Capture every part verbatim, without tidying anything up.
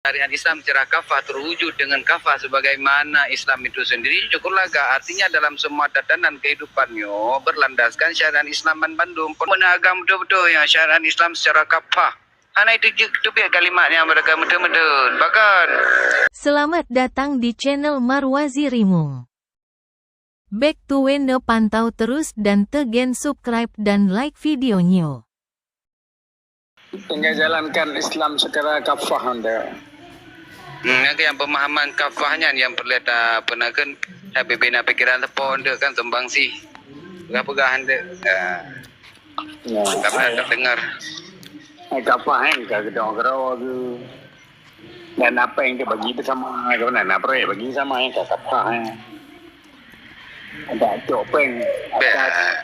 Syariat Islam secara kafah terwujud dengan kafah sebagaimana Islam itu sendiri cukup lagak. Artinya dalam semua tatanan kehidupan nyoe berlandaskan syariat Islam ban bandum. Peuna agam betul-betul yang syariat Islam secara kafah. Hana itu jeuet teubiet kalimat nyang mereka meuteun-meuteun. Bahkan Selamat datang di channel Marwazi Rimong. Bèk tuwö neupantau terus dan teugen subscribe dan like video nyoe. Tinggai jalankan Islam secara kafah anda. Hmm, nyang pemahaman kafah nyan yang perlu ta peunakeun, tapi bina pikiran teupon dek kan tumbang si. Peugah-peugah dek. Ya. Ya. Kami tak dengar. Hai kafah kan ka gedong keudroe ke. Dan apa yang dibagi bersama ke mana nak proyek bagi sama yang ka kafah eh. Ada cok peng. Bèk,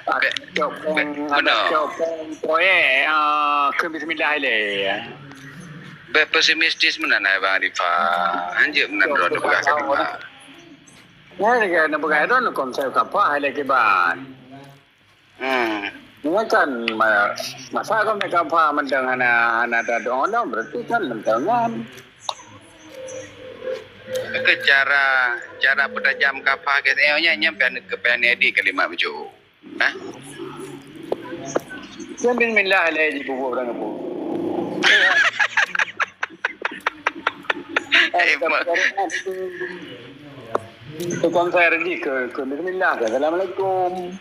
Ada bèk, cok peng. bèk, Ada benar. Cok peng proyek. Ah, ke bismillah le. Bèk pesimistis meunan hai Bang Arifah. Hanjeuet meunan droe teupeugah kalimat. Ya, dia kena pegang itu konsep kafah le kiban. Hmm. Ini kan ma- masa kau nak kafah mentang hana hana ada doa berarti kan mentang kan. Ke cara cara peutajam kafah ke nyan nyan pian ke pian edit kalimat bacut. Hah? Kan bismillah le di bubuk orang kampung. Eh, mak. Tukang saya rezeki ke, ke bismillah ke assalamualaikum.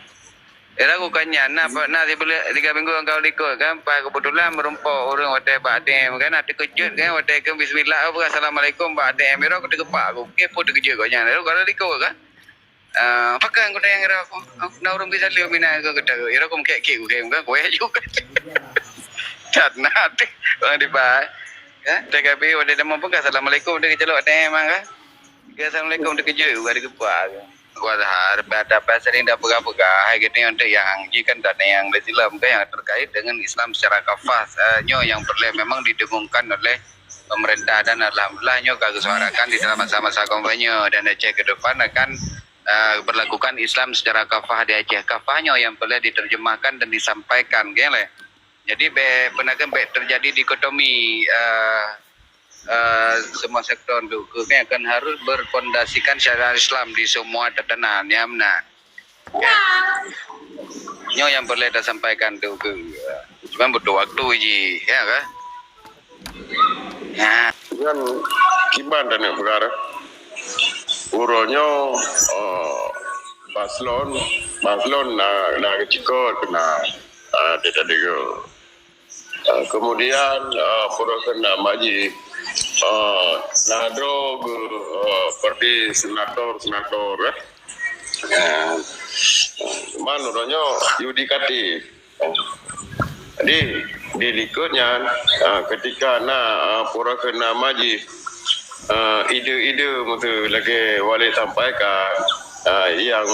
Eh, lagu kan nyan na na sibeuleuk tiga minggu engkau likot kan, pas kebetulan meurumpok ureueng watèe bak A T M kan, na teukeujot kan watèe keu bismillah apa assalamualaikum bak A T M. Iro aku teukepak aku, ke pun teukeujot kok nyan. Lalu kalau likot kan. Ah, pakai aku tayang iro aku. Aku na ureueng bisa liu mina aku kata. Iro aku mekek kik aku kan, aku juga. Cat na tu. Orang di bai. Ya, tak habis watèe demo pun kan assalamualaikum dia kecelok A T M kan. Ke assalamualaikum teukeujot juga teukepak. Kuasa harap ada pasal yang dah pegang-pegang hai kena yang tu yang jikan dan yang dah silam ke yang terkait dengan Islam secara kafah. Eh, nyoe yang perlu memang didengungkan oleh pemerintah dan alhamdulillah nyoe ka gesuarakan di dalam masa-masa kampanye dan Aceh ke depan akan eh, berlakukan Islam secara kafah di Aceh. Kafah nyoe yang perlu diterjemahkan dan disampaikan ke leh. Jadi bèk peunakeun bèk terjadi dikotomi eh, eh, semua sektor tu ke kan akan harus berfondasikan syariat Islam di semua tatanan ya meunan. Ya. Nyoe yang perlu saya sampaikan tu ke. Cuma butuh waktu ji, ya kan? Ya. Nyan kiban taneuk peugah. Uroe nyoe uh, paslon, paslon na na geucikot kena uh, tadi tu. Uh, kemudian uh, pura kena maji uh, na droe uh, seperti senator-senator eh. Uh, cuman uroe nyoe yudikatif. Jadi di likot nyan uh, ketika na uh, pura kena maji uh, ide-ide meutu lagi wali sampaikan uh, yang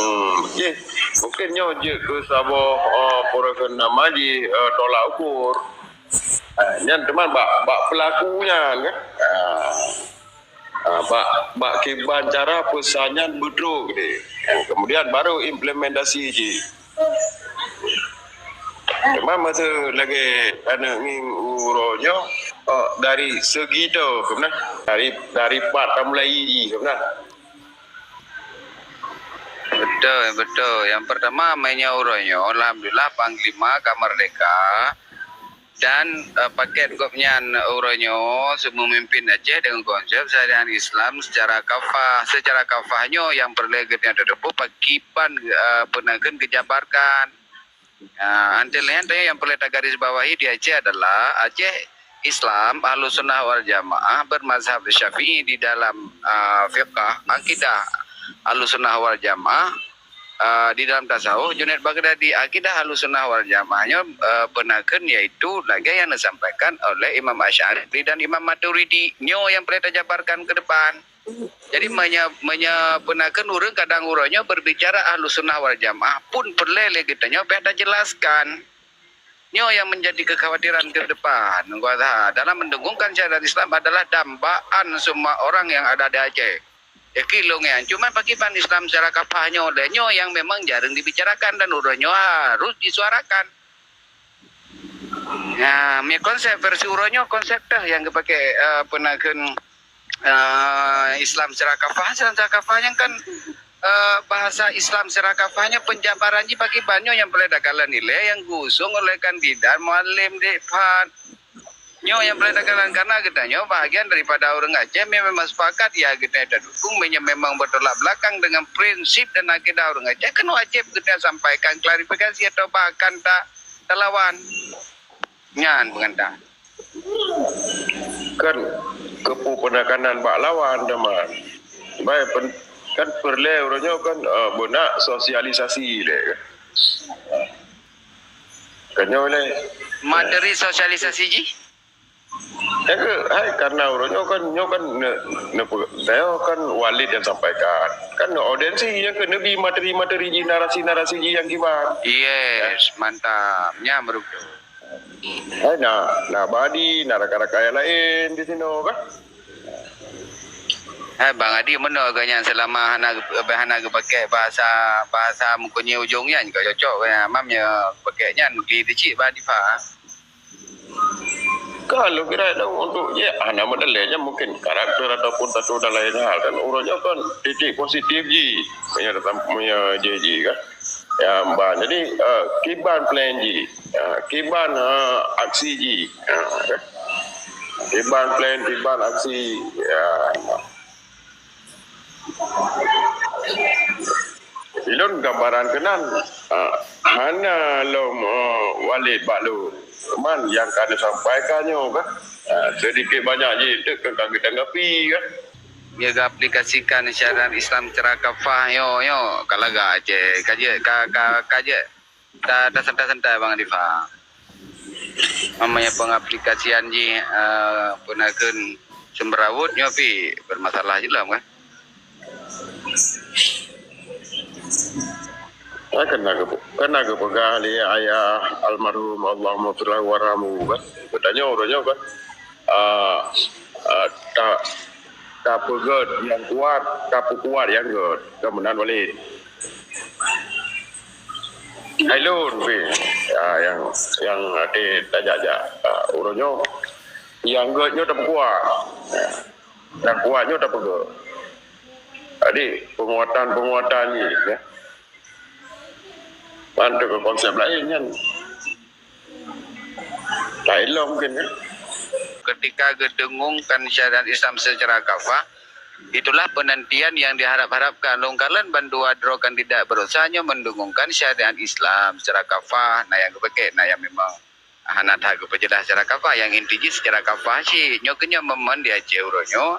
jih mungkin nyoe jeuet ke saboh uh, pura kena maji uh, tolak ukur. Uh, nyan teman bak bak pelaku nyan kan. Uh, Ha, bak bak kiban cara peusan nyan beutrok deh. Ha, kemudian baru implementasi jih. Memang masa lagi aneuk ngieng uroe nyoe oh, dari segi tu kena dari dari part tamulai jih kena. Betul, betul. Yang pertama, meunyoe uroe nyoe, alhamdulillah Panglima ka merdeka. Dan uh, paket gobnyan uroe nyoe seumeumimpin Aceh dengan konsep syariat Islam secara kafah. Secara kafah nyoe yang perlu geutanyoe teudeungoe pakiban uh, peunakeun geujabarkan. Uh, antel yang yang perlu tagaris bawahi di Aceh adalah Aceh Islam Ahlus Sunnah wal Jamaah bermazhab Syafi'i di dalam uh, fiqah akidah Ahlus Sunnah wal Jamaah uh, di dalam tasawuf Junaid Baghdadi akidah Ahlussunnah wal Jamaah nyoe uh, peunakeun yaitu lagèe yang disampaikan oleh Imam Asy'ari dan Imam Maturidi nyoe yang perlu tajabarkan ke depan. Jadi menya menya peunakeun ureueng kadang uroe nyoe berbicara Ahlussunnah wal Jamaah pun perlu lé geutanyoe payah tajelaskan. Nyoe yang menjadi kekhawatiran ke depan. Dalam mendengungkan syariat Islam adalah dambaan semua orang yang ada di Aceh. Yakin lôn nyan. Cuma pakiban Islam secara kafah nyoe lé nyoe yang memang jarang dibicarakan dan uroe nyoe harus disuarakan. Nah, mi konsep versi uroe nyoe konsep teuh yang geupakai uh, peunakeun Ah, Islam secara kafah, Islam secara kafah nyang kan, eh, bahasa Islam secara kafah nyan penjabaran jih pakriban nyoe nyang peureulèe takalon ilèe nyang geuusung oleh kandidat Mualem Dek Fad. Nyoe nyang peureulèe takalon karena geutanyoe bahagian daripada ureueng Aceh memang sepakat ya geutanyoe tadukung meunyoe memang bertolak belakang dengan prinsip dan akidah ureueng Aceh kan wajib geutanyoe sampaikan klarifikasi atau bahkan ta-, talawan. Nyan peugah. Kan keupeue peunekanan bak lawan teuma. Baik pen-, kan peureulèe uroe nyoe kan, eh, beuna sosialisasi lé. Kan nyoe lé. Materi sosialisasi jih? Ya ke, hai karena uroe nyoe kan, nyoe kan ne, ne, nyoe kan Walid yang sampaikan. Kan audiensi yang ke nebi materi-materi jih, narasi-narasi jih yang kiban. Yes, mantap. Nyan baru betul. Hai na, na Badi, na rakan-rakan yang lain di sinoe kan. Hai Bang Adi, meunoe geuh nyan selama hana, hana geupakai bahasa, bahasa meukeunyoe ujong nyan ka cocok geuh nyan. Mam nyoe pakai nyan di, di cik Bang Difa. Kalau kira itu untuk ya hana meudalil nyan mungkin karakter ataupun satu dan lain hal kan uroe nyoe kan titik positif jih. Meunyoe datang meunyoe jih jih kan. Ya, bah, jadi, eh, kiban plan jih. Ya, kiban, eh, aksi jih. Ya, kan? Kiban plan, kiban aksi. Ya. Ilôn gambaran keunan, eh, hana lom, eh, Walid bak lôn. Cuman nyang ka neusampaikan nyoe kan, eh, sedikit banyak jih teuk ka geutanggapi kan. Dia geuaplikasikan syariat Islam secara kafah nyoe, nyoe ka lagak Aceh. Ka jeuet, ka, ka, ka jeuet. Ta, ta santai-santai Bang Difa. Namanya pengaplikasian jih, eh, peunakeun seumeuraweut nyoe pi bermasalah jih lom kan. Kan na geupe-, kan na geupeugah lé ayah almarhum Allahumma firlahu warhamhu kan. Geutanyoe uroe nyoe kan. Ah, ah, ta, tapeugét nyang kuat, tapeukuat nyang gét. Kan meunan Walid. Hai lôn pih. Ya, nyang, nyang até tajak-jak. Ah, uroe nyoe. Nyang gét nyoe tapeukuat. Ya. Nyang kuat nyoe tapeugét. Jadi, penguatan-penguatan ni, ya. Ban teuka konsep laén nyan. Laén lom mungkin, ya. Ketika geudengungkan syariat Islam secara kafah, itulah penantian yang diharap-harapkan. Lôn kalon bandua droe kandidat berusaha nyoe mendengungkan syariat Islam secara kafah. Na nyang geupakék, na nyang memang hana that geupeujeulaih secara kafah, nyang inti jih secara kafah cit. Nyoe keuh nyoe momen di Aceh uroe nyoe,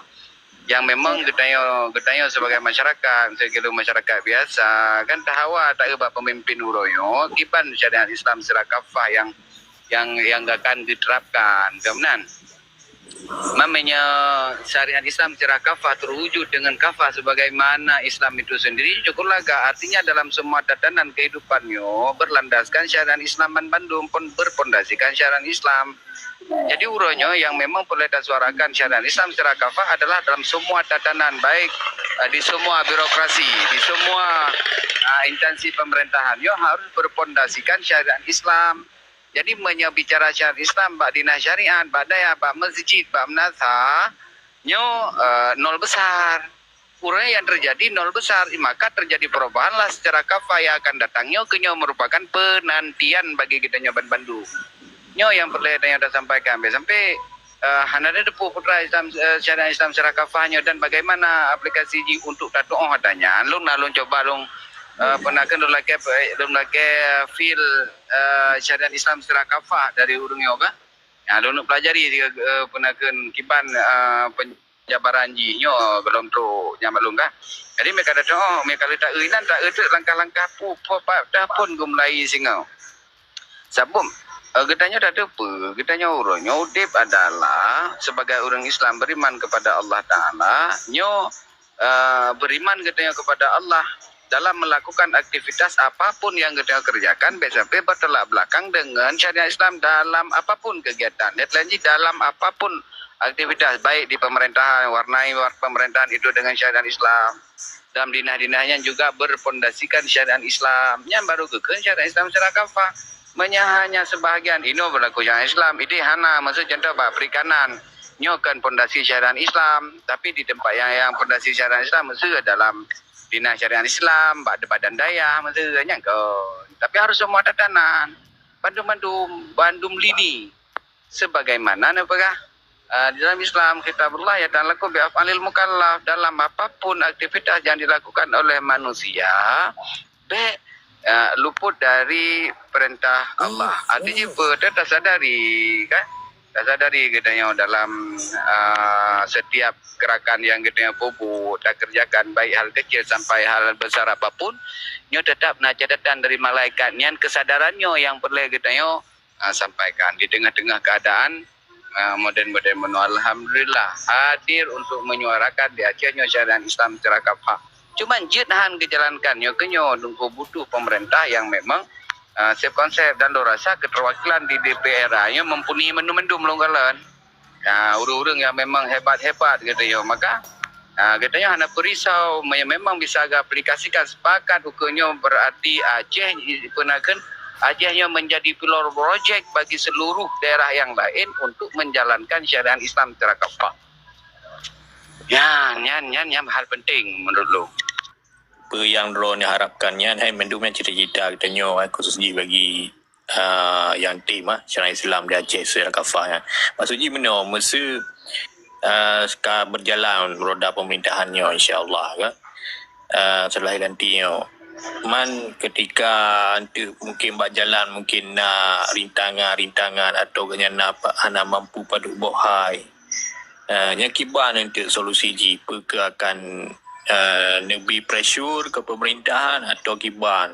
nyang memang geutanyoe, geutanyoe sebagai masyarakat, sebagai masyarakat biasa, kan tahawa taeu bak pemimpin uroe nyoe, kiban syariat Islam secara kafah nyang, nyang, nyang akan diterapkan. Ka meunan. Mamanya syariat Islam secara kafah terwujud dengan kafah sebagaimana Islam itu sendiri cukup lagak. Artinya dalam semua tatanan kehidupan nyoe berlandaskan syariat Islam banbandum pun berpondasikan syariat Islam. Jadi uroe nyoe yang memang perlu tasuarakan syariat Islam secara kafah adalah dalam semua tatanan baik, eh, di semua birokrasi, di semua, ah, instansi pemerintahan nyoe harus berpondasikan syariat Islam. Jadi meunyoe bicara syariat Islam bak dinas syariat, bak dayah, bak masjid, bak meunasah, nyoe, eh, nol besar. Uroe yang terjadi nol besar, maka terjadi perubahanlah secara kafah yang akan datang. Nyoe keuh nyoe merupakan penantian bagi geutanyoe banbandum. Nyoe yang perlu tanyoe tasampaikan. Sampai, eh, hana ada teupeu putra Islam, eh, syariat Islam secara kafah nyoe dan bagaimana aplikasi jih untuk tatuoh adanya. Lôn na lôn cuba lôn, eh, peunakeun lôn lakèe, lôn lakèe feel, eh, syariat Islam secara kafah dari ureueng nyoe kah. Ya, lôn pelajari, eh, peunakeun kiban, eh, penjabaran jih nyoe gohlom trok nyang maklum kah. Jadi mereka datang, oh, mereka letak inan tak ada langkah-langkah pu, pu, pu, dah pun geumulai singoh. Sabab, eh, geutanyoe dah teupeu, geutanyoe uroe nyoe udép adalah sebagai ureueng Islam beriman kepada Allah Taala, nyoe, eh, beriman geutanyoe kepada Allah dalam melakukan aktivitas apapun yang geutanyoe kerjakan, bèk sampai bertolak belakang dengan syariat Islam dalam apapun kegiatan. Lheuh lagi dalam apapun aktivitas, baik di pemerintahan, warnai war-, pemerintahan itu dengan syariat Islam. Dalam dinah-dinah nyan juga berpondasikan syariat Islam. Nyan baru geukheun syariat Islam secara kafah. Meunyoe hanya sebahagian, inoe berlaku syariat Islam, idéh hana, maksud contoh bak perikanan. Nyoe kan pondasi syariat Islam, tapi di tempat yang, yang pondasi syariat Islam mesti dalam dinas syariat Islam, bak badan dayah mesti nyan kan. Tapi harus semua tatanan. Bandum-bandum, bandum lini. Sebagaimana neupeugah, ah, di dalam Islam, kitabullah ya ta'alaku bi af'alil mukallaf. Dalam apapun aktivitas yang dilakukan oleh manusia, bèk, ah, luput dari perintah Allah. Artinya apa? Tasadari, kan? Tasadari geutanyoe dalam, ah, setiap gerakan yang geutanyoe peubuet, takerjakan, baik hal kecil sampai hal besar apapun, nyoe tetap na catatan dari malaikat. Nyan kesadaran nyoe yang peureulèe geutanyoe, ah, sampaikan di tengah-tengah keadaan, ah, modern-modern meunoe. Alhamdulillah, hadir untuk menyuarakan di Aceh nyoe syariat Islam secara kafah. Cuman jeuet han geujalankan nyoe keu nyoe, teungku, butuh pemerintah yang memang, ah, sep konsep dan lôn rasa keterwakilan di D P R A nyoe mempunyai mandum-mandum lôn kalon. Ah, ureueng-ureueng yang memang hebat-hebat geutanyoe. Maka, ah, geutanyoe hana peurisau, me-, memang bisa geuaplikasikan sepakat ukeue nyoe, berarti Aceh, peue nakheun, Aceh nyoe menjadi pilot projek bagi seluruh daerah yang lain untuk menjalankan syariat Islam secara kafah. Nyan, nyan, nyan, nyan hal penting menurut lôn. Peue nyang droeneuh harapkan nyan, hai mandum nyan cita-cita geutanyoe, hai, khusus jih bagi, ah, nyang tim, ah, syariat Islam di Aceh secara kafah nyan. Maksud jih meunoe, meuseu, ah, ka berjalan roda pemerintahan nyoe, insya Allah, kan. Ah, setelah dilantik nyoe. Man ketika enteuk mungkin bak jalan mungkin na rintangan-rintangan atau geuhnyan na pa-, hana mampu padub boh hai. Ah, nyan kiban enteuk solusi jih, peu kheueh akan, ah, neubi pressure keu pemerintahan atau kiban.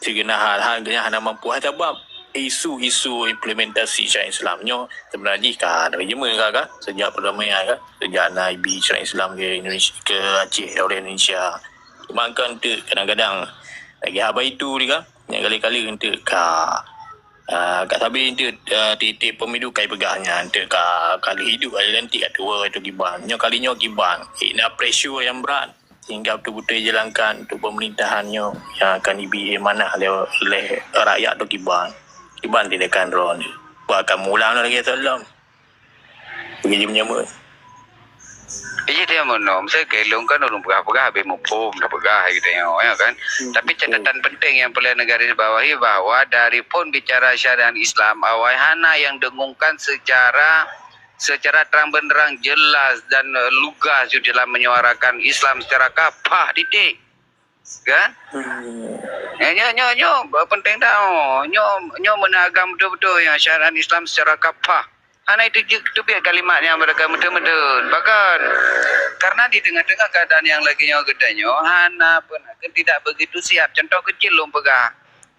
Sigoe na hal-hal geuhnyan hana mampu hai sabab isu-isu implementasi syariat Islam nyoe sebenarnya jih ka dari jameun ka, ka sejak perdamaian ka, sejak na ibi syariat Islam ke Indonesia, ke Aceh oleh Indonesia. Cuma kan enteuk kadang-kadang lagèe haba itu di ka, nyang kali-kali enteuk ka Ah, ka sabe enteuk, ah, tiep-tiep pemilu kai peugah nyan, enteuk ka, ka lheueh hidup, ka lheueh lantik, ka tuwoe atau kiban. Nyoe kali nyoe kiban. Eh, na pressure nyang brat sehingga beutôi-beutôi dijalankan untuk pemerintahan nyoe nyang akan ibi amanah lé, lé rakyat atau kiban. Kiban tindakan droeneuh. Bah ka meuulang lagèe seulah. Bagi jeuem nyameun. Iya dia meunoe, misalnya keu lôn kan ureueng peugah-peugah habéh muphom, dah peugah gitu ya, ya kan. Hmm. Tapi catatan penting yang perlu digarisbawahi bahwa dari pun bicara syariat Islam, awai hana yang dengungkan secara, secara terang benderang, jelas dan, eh, lugas di dalam menyuarakan Islam secara kafah, titik. Kan? Hmm. Ya, nyo, nyo, nyo, penting dah. Oh. Nyo, nyo meunan agam beutôi-beutôi yang syariat Islam secara kafah. Hana itu je teubiet kalimat yang mereka meuteun-meuteun. Bahkan, karena di tengah-tengah keadaan yang lagi nyoe geutanyoe, hana pun, tidak begitu siap. Contoh kecil lôn peugah.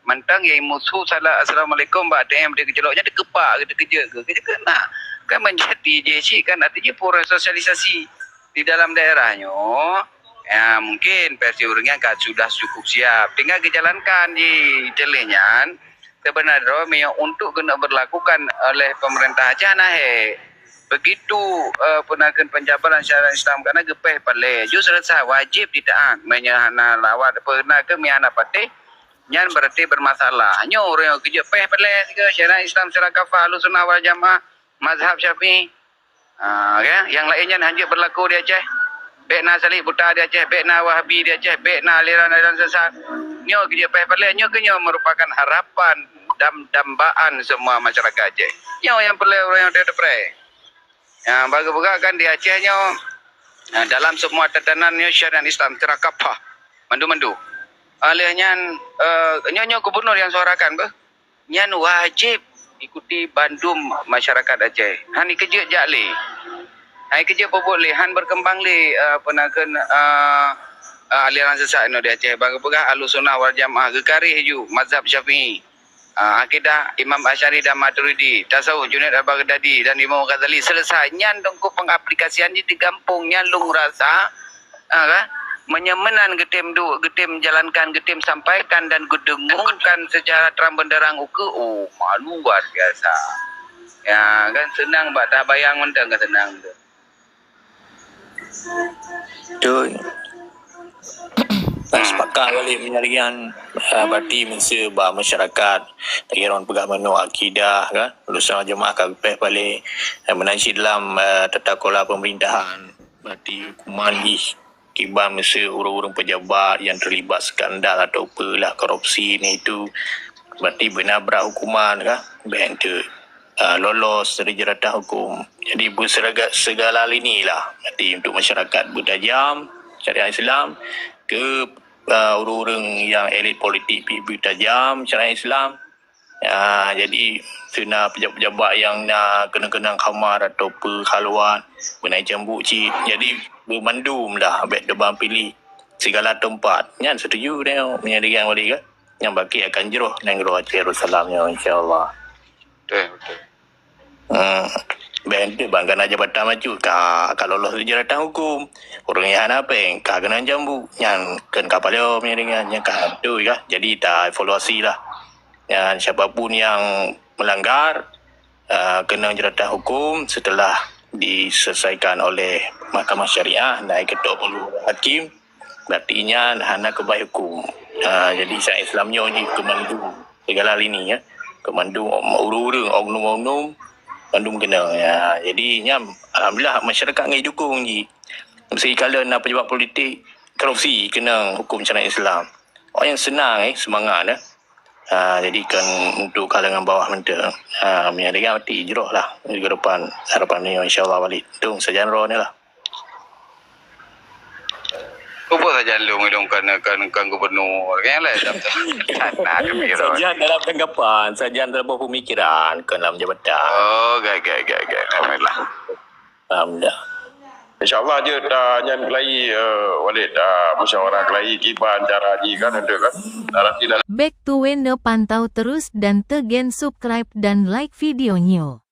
Mantong yang musuh salah assalamualaikum bak A T M dia kecelok, jadi kepak gitu, kejut ke, kejut ke nak. Kan menjadi J C kan, artinya proses sosialisasi di dalam daerah nyoe. Ya, mungkin versi ureueng nyan ka sudah cukup siap. Tinggal dijalankan di teleh nyan. Sebenarnya droe meunyoe untuk keuneuk berlakukan oleh pemerintah Aceh hana hek. Begitu, eh, peunakeun pencabulan syariat Islam karena geupéh palé. Justru rasa wajib ditaat. Meunyoe hana lawat, peunakeun meunyoe hana patéh, nyan berarti bermasalah. Nyoe ureueng nyang keujeuet péh palé sigoe syariat Islam secara kafah, Ahlussunnah wal Jamaah, mazhab Syafi'i. Ah, ya, yang lain nyan hanjeuet berlaku di Aceh. Bèk na salib buta di Aceh, bèk na Wahabi di Aceh, bèk na aliran-aliran sesat. Nyoe keujeuet péh palé, nyoe keuh nyoe merupakan harapan dan dambaan semua masyarakat Aceh. Nyoe nyang perlu ureueng nyang teupreh. Ya, bagi peugah kan di Aceh nyoe, ah, dalam semua tatanan nyoe syariat Islam secara kafah. Mandum-mandum. Oleh nyan, eh, nyoe, nyoe gubernur nyang suarakan beuh. Nyan wajib ikuti bandum masyarakat Aceh. Han ikeujeuet jak lé. Han ikeujeuet peubuet lé, han berkembang lé, eh, peunakeun, eh, eh, aliran sesat inoe di Aceh. Bagi peugah Ahlussunnah wal Jamaah geukareh ju mazhab Syafi'i. Ah, akidah Imam Asy'ari dan Maturidi, tasawuf Junaid Al-Baghdadi dan Imam Ghazali selesai. Nyan teungku pengaplikasian jih di gampông nyan lôn rasa, ah, kan? Meunyoe meunan geutem duek, geutem jalankan, geutem sampaikan dan geudengungkan secara terang benderang ukeue, oh, ma luar biasa. Ya, kan seunang bak tabayang mantong ka seunang tu. Betul. Nah, sepakat balik meunyoe lagèe nyan, uh, berarti meuseu bak masyarakat, lagèe ureueng peugah meunoe akidah kan, lôn sama jemaah ka geupéh balik, uh, meunan cit dalam, uh, tata kelola pemerintahan, berarti hukuman jih kiban meuseu ureueng-ureueng pejabat nyang terlibat skandal atau peulah korupsi ni itu, berarti beuna brat hukuman kan, bèk enteuk, uh, lolos dari jeratan hukum. Jadi beusegala lini lah, berarti untuk masyarakat beutajam syariat Islam ke uh, ureueng-ureueng nyang elit politik pih beutajam syariat Islam. Uh, jadi, sinan pejabat-pejabat nyang na keunong-keunong khamar atau peu haluan, beuna cambuk cit. Jadi, beumandum dah bèk teubang piléh sigala teumpat. Nyan setuju tanyoe meunyoe lagèe nyan wali kan. Nyan bakeh akan jroh nanggroe Aceh Darussalam nyoe, insya Allah. Betul, betul. Hmm. Bèk enteuk ban ka na jabatan bacut ka, ka lolos di jeratan hukum. Ureueng nyang hana péng ka keunong cambuk, nyan kheun ka palom nyan deungon nyan ka beutôi kah. Jadi ta evaluasi lah. Nyan siapa pun nyang melanggar, uh, keunong jeratan hukum setelah diselesaikan oleh Mahkamah Syariah dan ketok palu hakim. Berarti nyan hana keubai hukum. Ha, jadi syariat Islam nyoe jih keu mandum sigala lini, ya. Keu mandum ureueng-ureueng, oknum-oknum, mandum keunong. Ya, jadi nyan alhamdulillah masyarakat ngon jidukong jih. Meuseukalon na pejabat politik korupsi keunong hukum syariat Islam. Awak nyan seunang, eh, seumangat, eh. Ha, jadi kan untuk kalangan bawah mantong. Ha, meunyoe lagèe nyan berarti jroh lah minggu depan. Harapan meunyoe insya Allah balik. Tung sajan droeneuh lah. Peue sajan lôn, lôn kan, kan, kan gubernur. Kan lain dah. Tanah gembira. Sajan dalam tanggapan, sajan dalam pemikiran, kon dalam jabatan. Oh, gai, gai, gai, gai. Alhamdulillah. Alhamdulillah. Insya Allah jeuet, ah, nyan keulayi, eh, Walid, ah, musyawarah keulayi kiban cara jih kan, enteuk kan. Narasi dalam Bèk tuwö neupantau terus dan teugen subscribe dan like video nyoe.